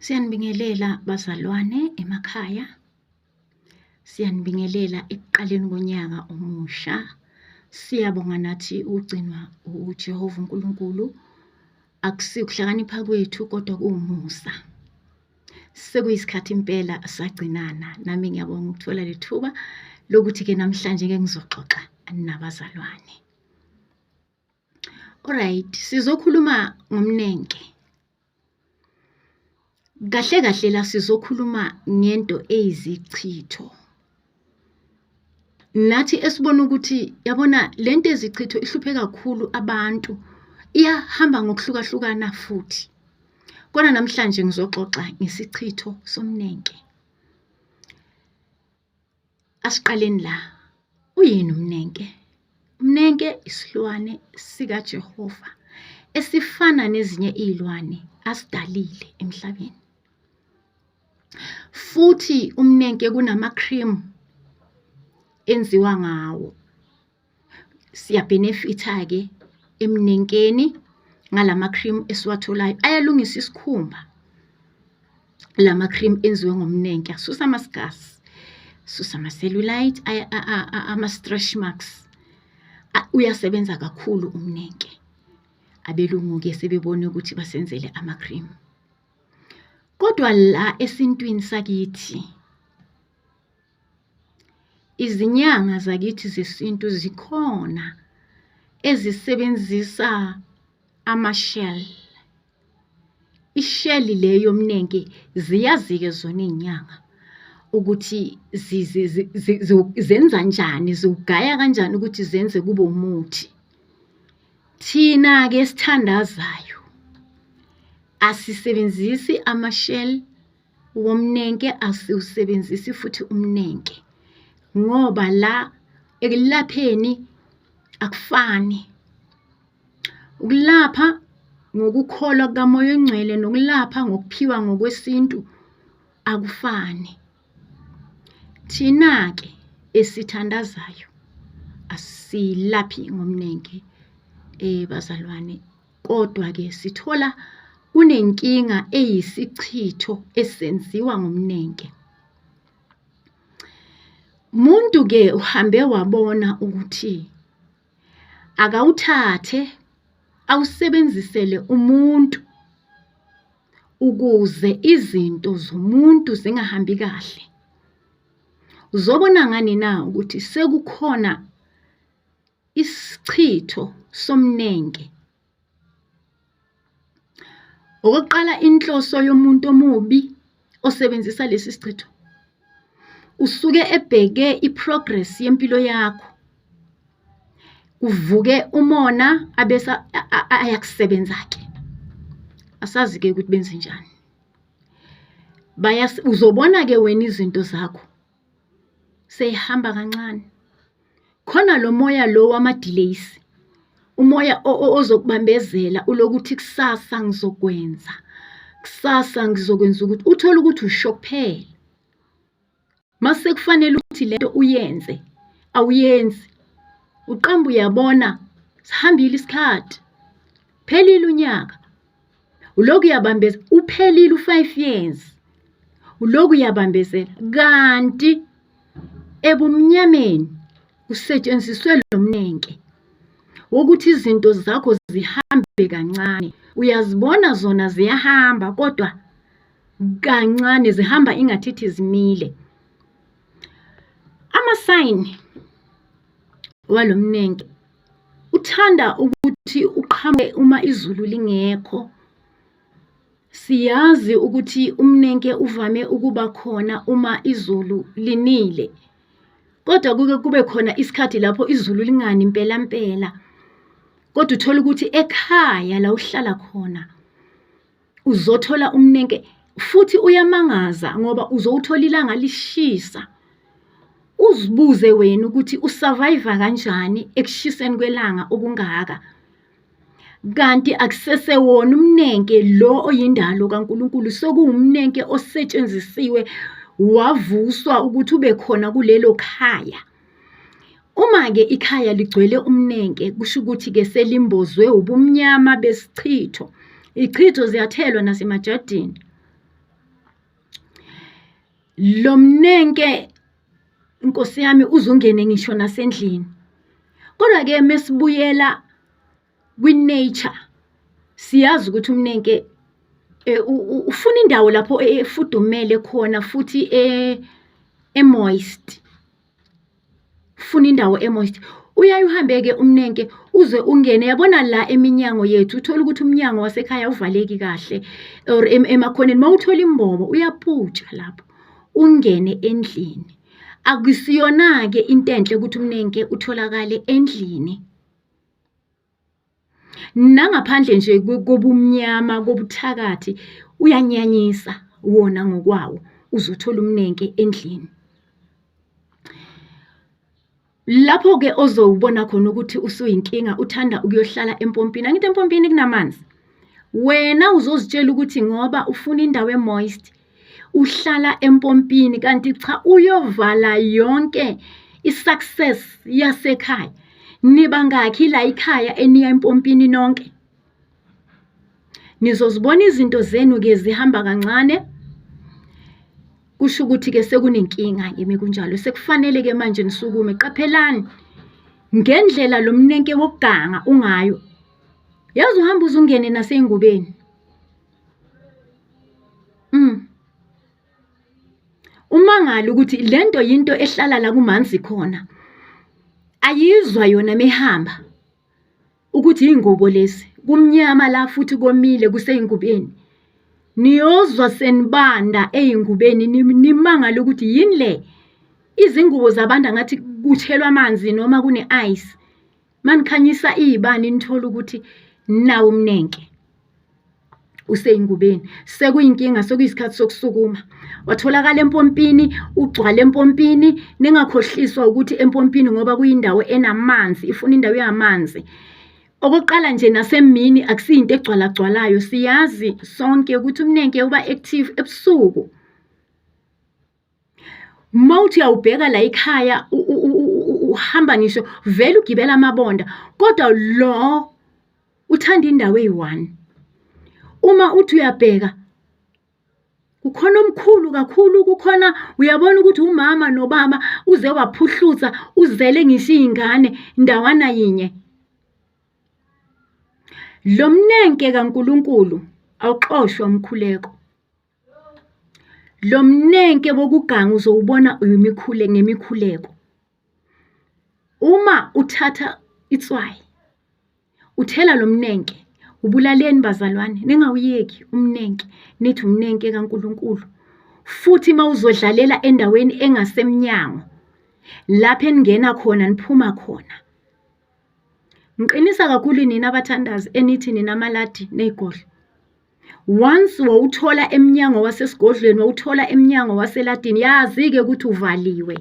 Siyanibingelela bazalwane emakhaya. Siyanibingelela ekuqaleni konyaka omusha. Siyabonga nathi ukugcinwa uJehova uNkulunkulu. Akusikho ukuhlakanipha kwethu kodwa kuwumusa. Sekuyisikhathi impela sagcinana. Nami ngiyabonga ukuthola le thuba lokuthi-ke namhlanje ke ngizoxoxa nabazalwane. Alright, sizokhuluma ngomnenke. Kahle kahle la sizokhuluma ngento eyizichitho. Nathi esibona ukuthi yabona le nto ezichitho ihluphe kakhulu abantu, iyahamba ngokuhlukahlukana futhi. Kodwa namhlanje ngizoxoxa ngesichitho somnenke. Asiqaleni la. Uyini umnenke? Umnenke isilwane sikaJehova esifana nezinye iy'lwane asidalile emhlabeni. Futhi umnenke kunama-cream enziwa ngawo. Siyabhenefitha-ke emnenkeni ngalama-cream esiwatholayo, ayalungisa isikhumba. Lama-cream enziwe ngomnenke asusa ama-scars, asusa ama-cellulite, ama-stretch marks. Uyasebenza kakhulu umnenke. Abelungu-ke sebebone ukuthi basenzele ama-cream. Kodwa la esintwini sakithi, izinyanga zakithi zesintu zikhona ezisebenzisa ama-shell. I-shell le yomnenke ziyazi-ke zona iy'nyanga ukuthi zenza njani, ziwugaya kanjani ukuthi zenze kube umuthi. Thina-ke esithandazayo asisebenzisi ama-shell womnenke, asiwusebenzisi futhi umnenke ngoba la ekulapheni akufani. Ukulapha ngokukholwa kukaMoya oNgcwele nokulapha ngokuphiwa ngokwesintu akufani. Thina-ke esithandazayo asilaphi ngomnenke bazalwane, kodwa-ke sithola kunenkinga eyisichitho esenziwa ngomnenke. Muntu-ke uhambe wabona ukuthi akawuthathe awusebenzisele umuntu ukuze izinto zomuntu zingahambi kahle. Uzobona ngani na ukuthi sekukhona isichitho somnenke? Okokuqala, inhloso yomuntu omubi osebenzisa lesi sichitho usuke ebheke i-progress yempilo yakho. Kuvuke umona abese ayakusebenza-ke. Asazi-ke ukuthi benzenjani. Uzobona-ke wena izinto zakho seyihamba kancane. Khona lo moya lo wama-delays, umoya ozokubambezela ulokuthi kusasa ngizokwenza, kusasa ngizokwenza ukuthi, uthole ukuthi usho kuphela. Mase kufanele ukuthi lento uyenze, awuyenzi. Uqamba uyabona sihambile isikhathi, phelile unyaka. Ulokhu uyabambezela, uphelile u-five years. Ulokhu uyabambezela kanti ebumnyameni kusetshenziswe lo mnenke wokuthi izinto zakho zihambe kancane. Uyazibona zona ziyahamba kodwa kancane zihamba ingathithi zimile. Amasayini walo mnenke uthanda ukuthi uqhamuke uma izulu lingekho. Siyazi ukuthi umnenke uvame ukuba khona uma izulu linile, kodwa kuke kube khona isikhathi lapho izulu lingani mpela mpela, kodwa uthole ukuthi ekhaya la uhlala khona uzothola umnenke futhi uyamangaza ngoba uzowuthola ilanga lishisa. Uzibuze wena ukuthi u-survive-a kanjani ekushiseni kwelanga okungaka. Kanti akusesewona umnenke lo oyindalo kaNkulunkulu, sekuwumnenke osetshenzisiwe wavuswa ukuthi ube khona kulelo khaya. Uma-ke ikhaya ligcwele umnenke kusho ukuthi-ke selimbozwe ubumnyama besichitho. Ichitho ziyathelwa nasemajadini. Lo mnenke Nkosi yami uze ungene ngisho nasendlini. Kodwa-ke mesibuyela kwi-nature, siyazi ukuthi umnenke ufuna indawo lapho efudumele khona futhi e-moist. Ufuna indawo e-moist. Uyaye uhambe-ke umnenke uze ungene, yabona la eminyango yethu uthole ukuthi umnyango wasekhaya awuvaleki kahle or emakhoneni. Uma uthola imbobo uyaputsha lapho ungene endlini. Akusiyona-ke into enhle ukuthi umnenke utholakale endlini. Nangaphandle nje kobumnyama, kobuthakathi, uyanyanyisa wona ngokwawo uze uthole umnenke endlini. Lapho-ke ozowubona khona ukuthi usuyinkinga uthanda ukuyohlala empompini. Angithi empompini kunamanzi? Wena uzozitshela ukuthi ngoba ufuna indawo e-moist, uhlala empompini kanti cha uyovala yonke i-success yasekhaya. Nibangakhi la ikhaya eniya empompini nonke? Nizozibona izinto zenu-ke zihamba kancane. Kusho ukuthi-ke sekunenkinga-ke mekunjalo, sekufanele-ke manje nisukume. Qaphelani ngendlela lo mnenke wokuganga ungayo, yazi uhamba uze ungene nasey'ngubeni. Umangale ukuthi le nto yinto ehlala la kumanzi khona, ayizwa yona mehamba ukuthi iy'ngubo lezi, kumnyama la futhi komile kusey'ngubeni. Niyozwa senibanda ey'ngubeni nimangale ukuthi yini le? Izingubo zabanda ngathi kuthelwa amanzi noma kune-ice. Manikhanyisa iy'bani nithole ukuthi nawu umnenke usey'ngubeni. Sekuyinkinga, sekuyisikhathi sokusukuma. Watholakala empompini, ugcwale empompini, ningakhohliswa ukuthi empompini ngoba kuyindawo enamanzi, ifuna indawo eyamanzi. Okokuqala nje nasemini akusiyinto egcwalagcwalayo, siyazi sonke ukuthi umnenke uba active ebusuku. Uma uthi uyawubheka la ekhaya uhamba ngisho vele ugibela amabonda kodwa lo uthanda indawo eyi-one. Uma uthi uyabheka kukhona omkhulu kakhulu, kukhona uyabona ukuthi umama nobaba uze waphuhlutsa uzele ngisho iy'ngane ndawana yinye. Lo mnenke kaNkulunkulu awuxoshwa umkhuleko. Lo mnenke wokuganga uzowubona ngemikhuleko. Uma uthatha itswayi uthela lo mnenke, wubulaleni bazalwane, ningawuyeki umnenke, nithi umnenke kaNkulunkulu. Futhi uma uzodlalela endaweni engasemnyango, lapho eningena khona niphuma khona. Ngiqinisa kakhulu nina abathandazi enithi ninamaladi ney'godlo. Once wawuthola emnyango wasesigodlweni, wawuthola emnyango waseladini, yazi-ke ukuthi uvaliwe.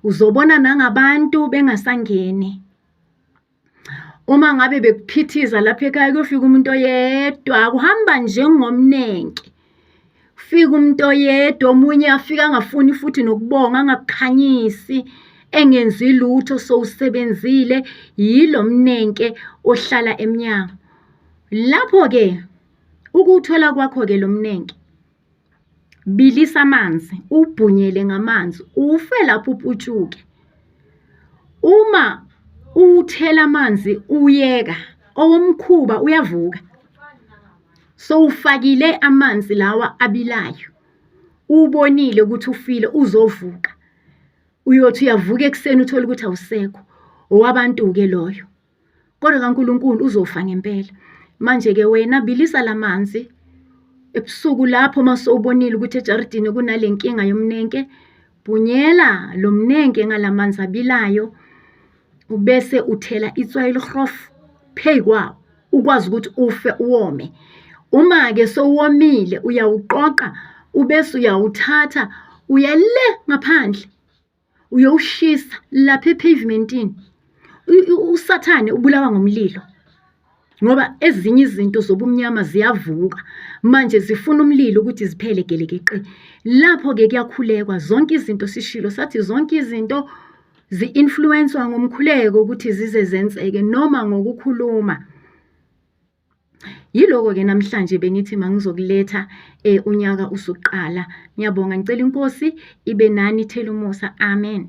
Uzobona nangabantu bengasangeni. Uma ngabe bekuphithiza lapha ekhaya kuyofika umuntu oyedwa, kuhamba njengomnenke. Kufika umuntu oyedwa, omunye afike angafuni futhi nokubonga, angakukhanyisi, engenzi lutho sowusebenzile, yilo mnenke ohlala emnyango. Lapho-ke ukuwuthola kwakho-ke lo mnenke, bilisa amanzi, uwubhunyele ngamanzi, ufe lapho uputshuke. Uma uwuthela amanzi uyeka, owomkhuba uyavuka. Sowufakile amanzi lawa abilayo, ubonile ukuthi ufile uzovuka. Uyothi uyavuka ekuseni uthole ukuthi awusekho, owabantu-ke loyo. Kodwa kaNkulunkulu uzofa ngempela. Manje-ke wena bilisa la manzi ebusuku lapho uma sewubonile ukuthi ejaridini kunale nkinga yomnenke, bhunyela lo mnenke ngala manzi abilayo ubese uthela itswayi elihrofu phezu kwawo ukwazi ukuthi ufe uwome. Uma-ke sewomile uyawuqoqa ubese uyawuthatha uya le ngaphandle. Uyowushisa lapha ephavementini. USathane ubulawa ngomlilo ngoba ezinye izinto zobumnyama ziyavuka manje zifuna umlilo ukuthi ziphele gelekeqe. Lapho-ke kuyakhulekwa zonke izinto sishilo sathi zonke izinto zi-influence-wa ngomkhuleko ukuthi zize zenzeke noma ngokukhuluma. Yiloko-ke namhlanje bengithi mangizokuletha unyaka usuqala. Ngiyabonga, ngicela iNkosi ibe nani, ithele umusa. Amen.